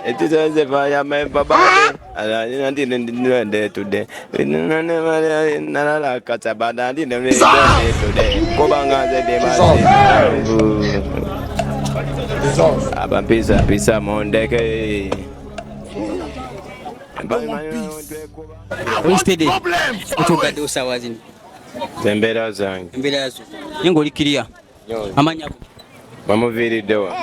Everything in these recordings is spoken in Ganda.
Ekitonze fanya babade. Ndi ndi ndi today. Nalala katabada ndi ndi today. Kubanga nze ndi mazi. Abampisa pisa mondeke. Oli steady. Otugadde osaawa zino? Embeera zange. Embeera zo naye ng'oli kiriya. Amanya go? Bamuviiriddewa?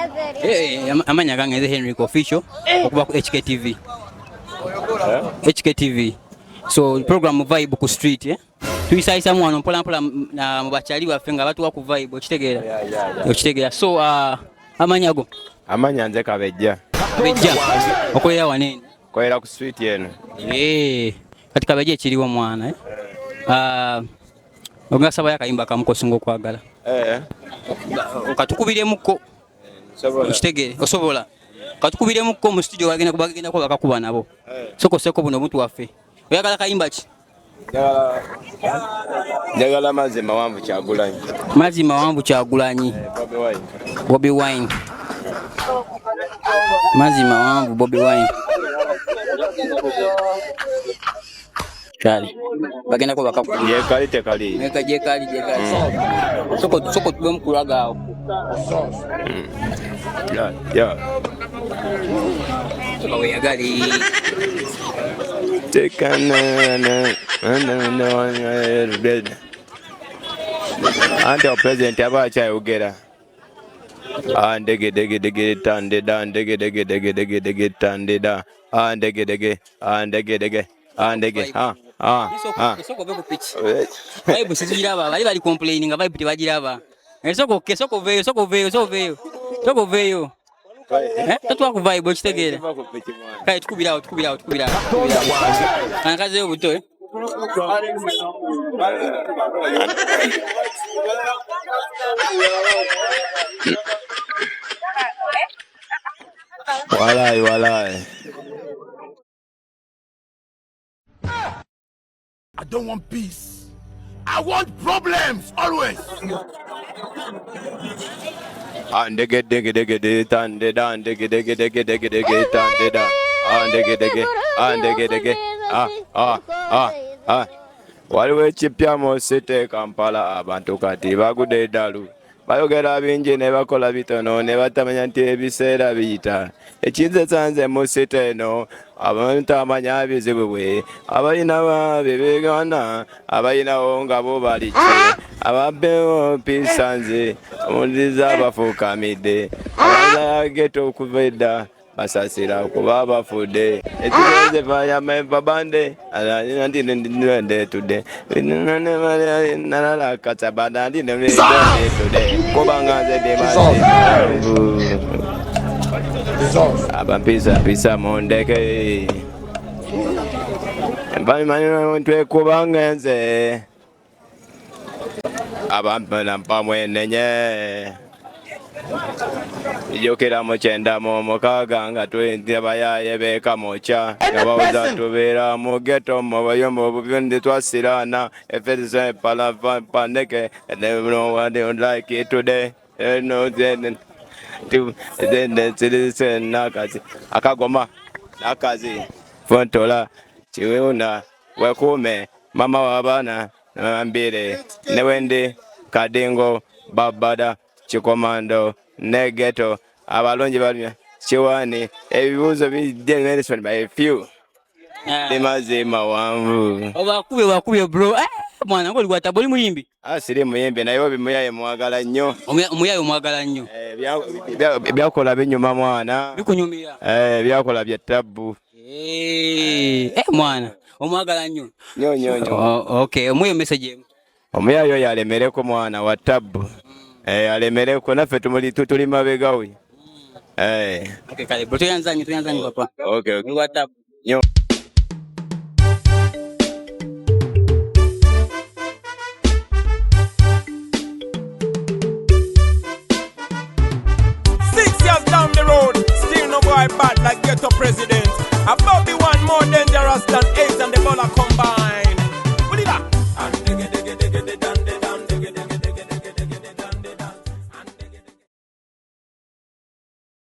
Amanya gange nze Henrik Official okuva ku HKTV. HKTV. So program Vibe ku Street, eh? Tuyisayisamu wano mpola mpola mu bakyali baffe nga batuwa ku vibe, okitegeera? Okitegeera. So amanya go? Amanya nze Kabejja. Kabejja, okolera wano eno? Kolera ku street eno. Kati Kabejja, ekiriwo mwana, eh? Ogasabayo akayimba kamu kosinga okwagala. Okatukubiremukko. Sobola. Okitegeere, osobola katukubiremukko mu studio, bagenda bagenda kuba bakakuba nabo. Sokoseko buno obuntu waffe. Oyagala kayimba ki? Njagala Mazzi Mawanvu, Kyagulanyi. Mazzi Mawanvu, Kyagulanyi. Bobi Wine. Bobi Wine, Mazzi Mawanvu, Bobi Wine. Kale bagenda kuba bakakuba. Gyekali tekali? Meka gyekali, gyekali. Soko soko tube mukulaga awo. Ya. Soka weyagali. Tekana. Anti president aba akyayogera. Ah, ndege dege dege tande da, ndege dege dege dege dege tande da, ah, ndege dege, ah, ndege dege, ah, ndege, ah, ah, ah. Esooka ove ku piki. Vibe siziraba, bali bali complaining nga vibe tebagiraba. Esooka okke, sooka oveeyo, sooka oveeyo, sooka oveeyo, sooka oveeyo. Eh, totuwa ku vibe, okitegeera? Kale tukubirawo, tukubirawo, tukubirawo. Ankazeyo buto, eh? Walai walai. I don't want peace. I want problems always. Ah, ndege dege dege de tande da, ndege dege dege dege dege tande da, ah, ndege dege, ah, ndege dege, ah, ah, ah, ah. Waliwo ekipya mu city Kampala, abantu kati bagudde eddalu, bayogera bingi ne bakola bitono ne batamanya nti ebiseera biyita. Ekinzesa nze mu city eno, abantu amanya bizibu bwe abalina bebegana abalinawo nga bo baliki ababbewo mpisa nze omuliza bafuukamidde abazageto okuva edda basasira kuba bafudde. Ekigenze babande tudde nalala katabada tudde kubanga nze ndi abampisa pisa mundeke twekubanga nze abampana mpamwenenye ijukira mu 96 nga twinti abayaye bekamokya nga bawuza tubeera mu ghetto mu bayombo obubyundi twasiraana efezise paneke like it today no then nakazi akagoma nakazi fontola kiwuna wekuume mama w'abaana nambire newendi kadingo babada kikomando ne ghetto abalungi balumya kiwani ebibuuzo bijja by few limazi mawanvu. Obakubye, obakubye bro. Eh, mwana ngoli gwataba, oli muyimbi? Ah, siri muyimbi naye obimuyaye mwagala nnyo. Omuyaye omwagala nnyo. Eh, byakola binyuma mwana. Bikunyumira. Eh, byakola bya tabbu. Eh, mwana omwagala nnyo. Nnyo nnyo nnyo. Oh, okay, omuyo message emu. Omuyaye oyo alemereko mwana wa tabbu. Eh, alemereko naffe tumuli tuli mabega we. Eh. Okay, kale bro, tuyanzanye, tuyanzanye papa. Okay. Oli wa tabbu. Nnyo.